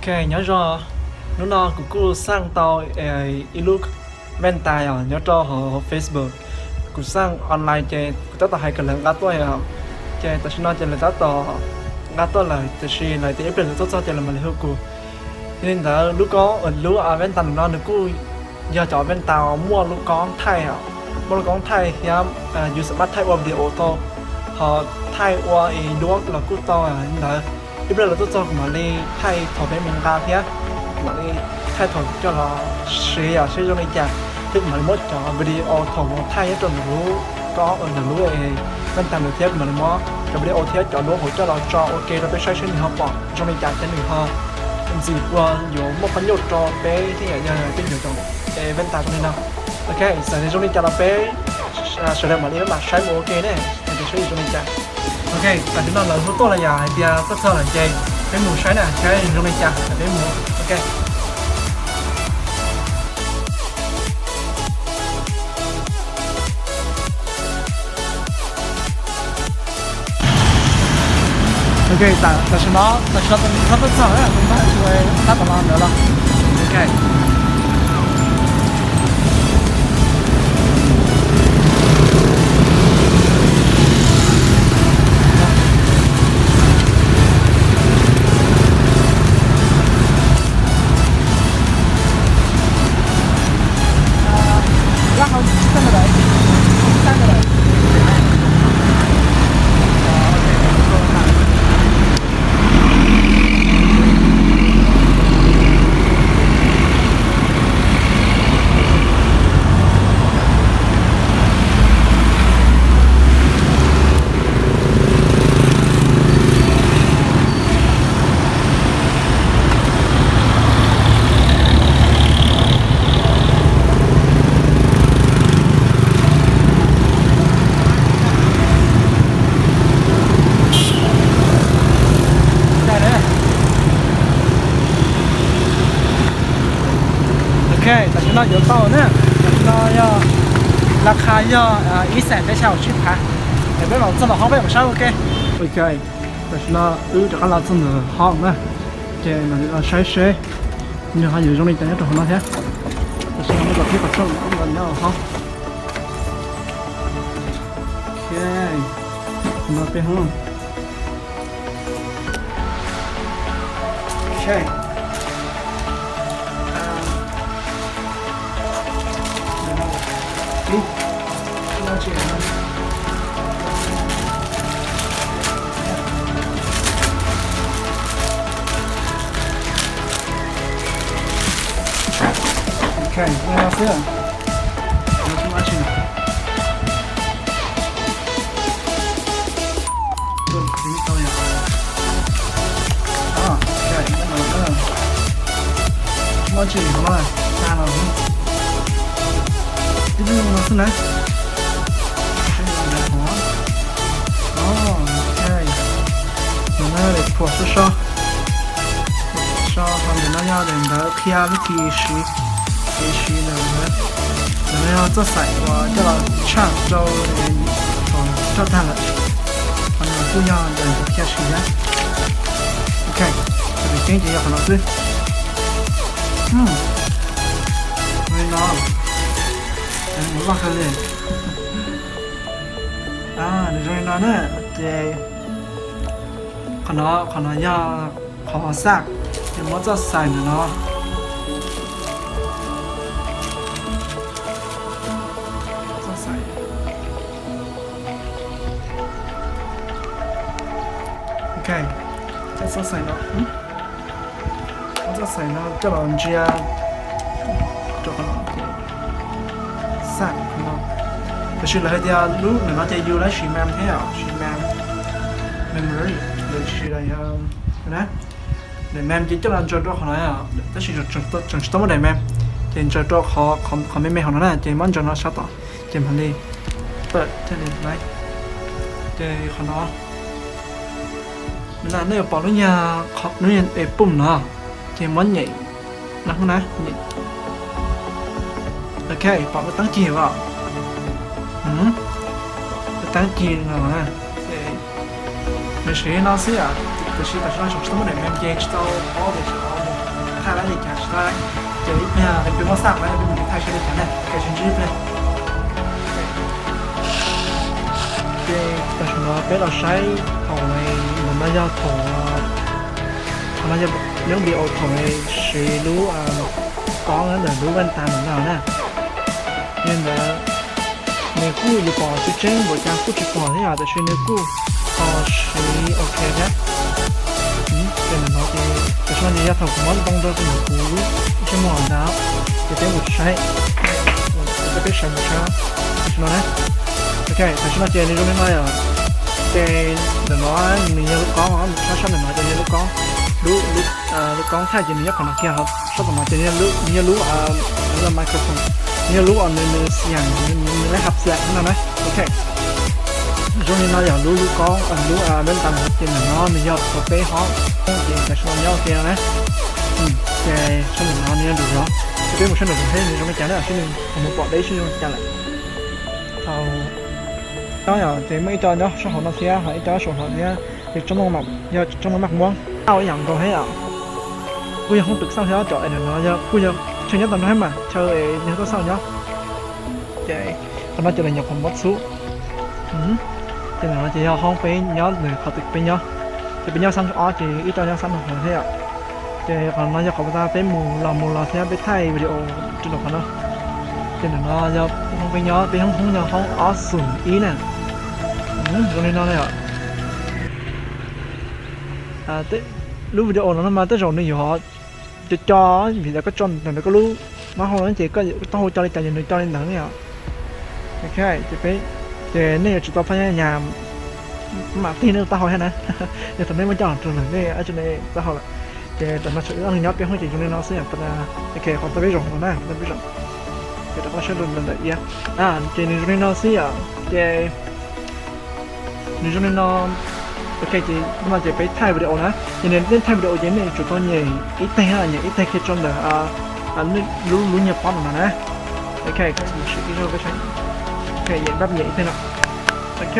Ok, nyob zoo, hnub no kuv kuj xaj tau ib lub vej tas os nyob rau hauv Facebook. Kuv xaj online ces kuv tab tom hais kom lawv nqa tuaj os. Ces tam sim no ces lawv tab tom nqa tuaj lawm, tiam sis lawv tias ib pliag lawv tuaj txog ces lawv mam li hu kuv. Yog li ntawd lub koob, lub vej tas no nws kuj yog cov vej tas muaj lub koob thaij, muaj lub koob thaij thiab yus xam maj thaij ua video tau, ho thaij ua duab los kuj tau li ntawd. Ib pliag lawv tuaj txog kuv mam li thaij thaum peb mus nqa thiab, kuv mam li thaij thaum coj los siv os seb zoo li cas, thiab kuv mam li muab cov video thaum mus thaij nyob rau ntawm lub koob, ntawm lub vej tas ntawd thiab kuv mam li muab cov video thiab cov duab hauv coj los tso ua ke rau peb saib seb nws ho pom zoo li cas thiab nws ho ntxim puas yuav muaj qhov nyuaj rau peb thiab yom, yog peb yuav cov vej tas zoo li no. Ok, txawm zoo li cas los peb sawv daws mam li peb mam saib mus ua ke ne, seb zoo li cas. Ok, tam sim no lawv hu tuaj lawm yom, hais tias tuaj txog lawm ces peb mus saib na, saib zoo li cas peb mus. Ok. Ok, tam sim no, tam sim no tab tom los ntawd los. Ok. Ok, tam sim no yuav tau na, tam sim no yog, las khas yog ib xees peb xya caum tsib phav. Es peb mam txog ntawm hoob peb mam saib ua ke. Ok, tam sim no wb rov qab los txog ntawm hoob na, ces mam li los saib seb nws ho yuav zoo li cas nyob rau hauv no thiab. Tam sim no muaj cov qhib qhov rooj los nyob hauv hoob. Ok, no peb hoob. Ok. Ok, no xwb. No tsis muaj dab tsi. Tsis muaj dab tsi hauv no, tag no. Tib lub no xwb na. Ok, no na, phuam so so. So ho ntawm no yog daim ntawv qhia lub txiv siv, txiv siv ntawm no yog txoj xaim uas coj los tshaj rau thaum tso tag lawm. Qhov no kuj yog daim ntawv qhia siv na. Ok, daim ceeb ces yog qhov no xwb. Li no, mus loj kawg li. Nws zoo li no na, ces qhov no, qhov no yog qhov xaj, ces muab txoj xaim ntawm no. Ok, txoj xaim no, txoj xaim no coj los ntsia rau qhov no, xaj qhov no. Tab sis lawv hais tias lub ntawm no ces yus lawv siv mem thiab yom, siv mem, memory, lawv siv daim, daim mem ces coj los ntsaws rau qhov no, tab sis tseem tsis tau muaj daim mem, ces ntsaws rau qhov me me hauv no na, ces muab ntsaws no sab tod, ces mam li tawm thiaj li laiv. Ces qhov no, nej yuav pom lub nyuag, lub nyuag es pum no, ces muab nyem no na, nyem. Ok, pom lub teeb cig os, lub teeb cig no na. Nws siv no xwb yom, tiam sis tam sim no tseem tsis tau muaj daim mem ces tsis tau paub tias xyov nws Ces ib pliag peb muab xaj na, peb mus thaij saib li cas na. Ok, sib ntsib ib pliag. Ces tam sim no peb los saib thaum, ntawm no yog thaum, thaum no yog lub video thaum siv lub koob ntawm lub vaj tas ntawm no na. Yog ntawd nws kuj yuav pom tseeb tseeb npaum cas kuj tsis pom thiab yom, tiam sis nws kuj ho siv ok thiab. Ces ntawm no ces tam sim no ces yog thaum kuv muab ntoo rau tus ntawm kuv lub ntsej muag ntawd, ces peb mus saib, peb sawv mus saib tam sim no na. Ok, tam sim no ces nws zoo li no yom. Ces ntawm no nws yog lub koob, sab sab ntawm no ces nws yog lub koob, lub, lub koob thaij ces nws nyob qhov no kiag, sab tom no ces nws yog lub, nws yog lub microphone, nws yog lub uas nws, nws xyam, nws lab hab xyam no na. Ok, zoo li no yog lub, lub koob, lub, lub tas ces ntawm no nws yog thaum peb ho, ces tam sim no nyob ua ke no na. Ces sab ntawm no nws yog nraum zoov, ces peb mus saib nraum zoov seb nws zoo li cas na, seb nws ho mus pom deb seb zoo li cas lawm. Thaum nyob yom, ces muaj ib co nyob sab hauv no thiab, ho ib co saum no thiab, ces tsob ntoo no yog tsob ntoo maj muab, tau ib yam nkaus thiab yom. Kuj yog hoob twm xauj thiab cov es ntawm no yog kuj yog chaw nyob tag nrho thiab mas chaw es yog tuaj xauj nyob. Ces qhov no ces lawv nyuam qhuav muab txhub. Ces ntawm no ces yog hoob peb nyob, nws qhov twg peb nyob, ces peb nyob xab ob ces ib co nyob xab no thiab yom. Ces qhov no yog qhov uas peb mus los mus los thiab peb thaij video rau qhov no. Ces ntawm no yog hoob peb nyob, peb hoob hoob yog hoob ob xoom ib na. Zoo li no na yom. Lub video no no mas tej zaum nws yuav co co, vim tias koj tso ntawm koj lub mab hau no ces koj taub hau co li cas ces nws co li ntawd na yom. Ok, ces peb, ces nej yuav tsum tau phaj nyaj nyas mam tig nej lub taub hau thiab na. Yog thaum nej muab coj los rau lawm nej ab tsi ne taub hau lawm. Ces tam no tshuav wb ob leeg nyob peb hoob ces zoo li no xwb yom. Ok, qhov tau peb zaum no na, qhov tau peb zaum. Ces rov qab saib rau ntawm iab. Ces nws zoo li no xwb yom. Ces nws zoo li no. Ok, ces no ces peb thaij video na. Ces nej thaij video ces nej yuav tsum tau nyem ib teg, nyem ib teg kiag rau ntawm lub, lub nyiag pob no na. Ok, ib zaug peb saib. Ok, nyem pab nyem ib teg no. Ok.